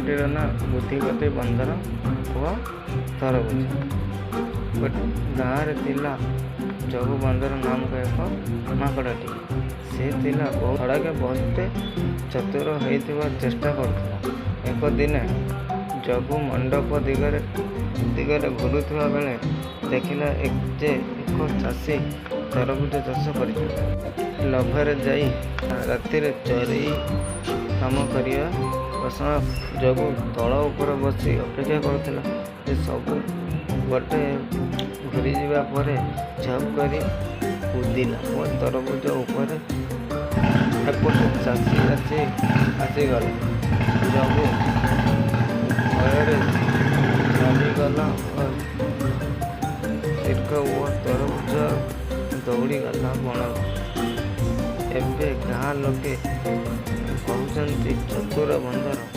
ଗପଟିର ନାଁ ବୁଦ୍ଧିପତି ବନ୍ଦର ଓ ତରଭୁଜ। ଗାଁରେ ଥିଲା ଜଗୁ ବନ୍ଦର ନାମକ ଏକ ମାଙ୍କଡ଼ଟିଏ। ସେ ଥିଲା ଛଡ଼ାକେ ବହୁତ ଚତୁର ହେଇଥିବା ଚେଷ୍ଟା କରୁଥିଲା। ଏକ ଦିନେ ଜଗୁ ମଣ୍ଡପ ଦିଗରେ ଘୁରୁଥିବା ବେଳେ ଦେଖିଲା ଯେ ଏକ ଚାଷୀ ତରଭୁଜ ଚାଷ କରିଛନ୍ତି। ଲୋଭରେ ଯାଇ ରାତିରେ ଚରେଇ କାମ କରିବା ପସନ୍ଦ। ଜଗୁ ଦଳ ଉପରେ ବସି ଅପେକ୍ଷା କରୁଥିଲା ଯେ ସବୁ ପଟେ ଘୂରିଯିବା ପରେ ଝପ୍ କରି କୁଦିଲା ଓ ତରଭୁଜ ଉପରେ। ଏପଟେ ଚାଷୀ ଆସିଗଲେ। ଜଗୁ ଭୟରେ ଝାଡ଼ିଗଲା ଦୀର୍ଘ ଓ ତରଭୁଜ ଦୌଡ଼ିଗଲା ବଣକୁ। ଏବେ ଗାଁ ଲୋକେ କହୁଛନ୍ତି, ଚତୁର ବନ୍ଦର।